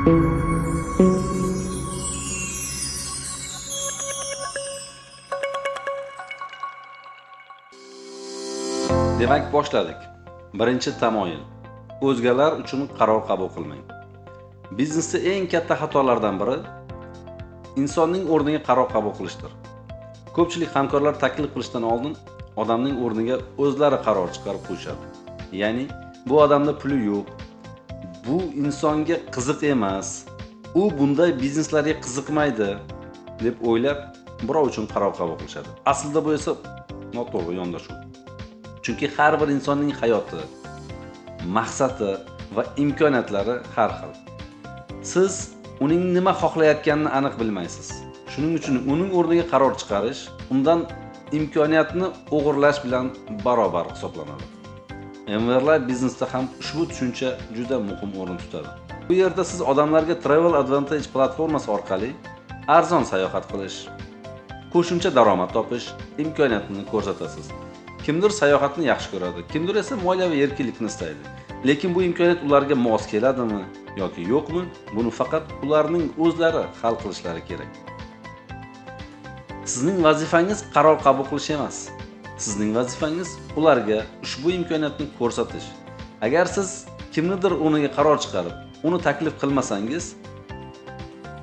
Demak, boshladik. Birinchi tamoyil: o'zgalar uchun qaror qabul qilmang. Biznesda eng katta xatolardan biri insonning o'rniga qaror qabul qilishdir. Ko'pchilik hamkorlar taklif qilishdan oldin odamning o'rniga o'zlari qaror chiqarib qo'yishadi. Ya'ni bu odamda puli yo'q, bu insonga qiziq emas, u bunday bizneslarga qiziqmaydi deb o'ylab birov uchun qaror qabul qilishadi. Aslida bu esa noto'g'ri yondashuv. Chunki har bir insonning hayoti, maqsadi va imkoniyatlari har xil. Siz uning nima xohlayotganini aniq bilmaysiz. Shuning uchun uning o'rniga qaror chiqarish undan imkoniyatni o'g'irlash bilan barobar hisoblanadi. MVRLife biznesda ham ushbu tushuncha juda muhim o'rin tutadi. Bu yerda siz odamlarga Travel Advantage platformasi orqali arzon sayohat qilish, qo'shimcha daromad topish imkoniyatini ko'rsatasiz. Kimdir sayohatni yaxshi ko'radi, kimdir esa moliyaviy erkinlikni istaydi. Lekin bu imkoniyat ularga mos keladimi yoki yo'qmi, buni faqat ularning o'zlari hal qilishlari kerak. Sizning vazifangiz qaror qabul qilish emas. Sizning vazifangiz ularga ushbu imkoniyatni ko'rsatish. Agar siz kimnidir o'rniga qaror chiqarib, uni taklif qilmasangiz,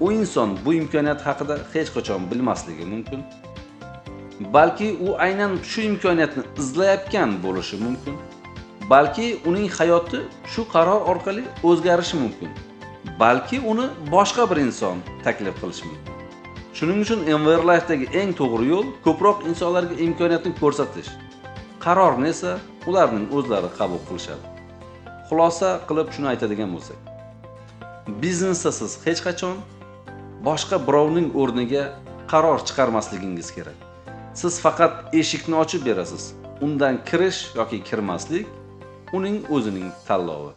u inson bu imkoniyat haqida hech qachon bilmasligi mumkin. Balki u aynan shu imkoniyatni izlayotgan bo'lishi mumkin. Balki uning hayoti shu qaror orqali o'zgarishi mumkin. Balki uni boshqa bir inson taklif qilishi mumkin. Shuning uchun MVR Life'dagi eng to'g'ri yo'l ko'proq insonlarga imkoniyatni ko'rsatish. Qarorni esa ularning o'zlari qabul qilishadi. Xulosa qilib shuni aytadigan bo'lsak, biznesda siz hech qachon boshqa birovning o'rniga qaror chiqarmasligingiz kerak. Siz faqat eshikni ochib berasiz. Undan kirish yoki kirmaslik uning o'zining tanlovi.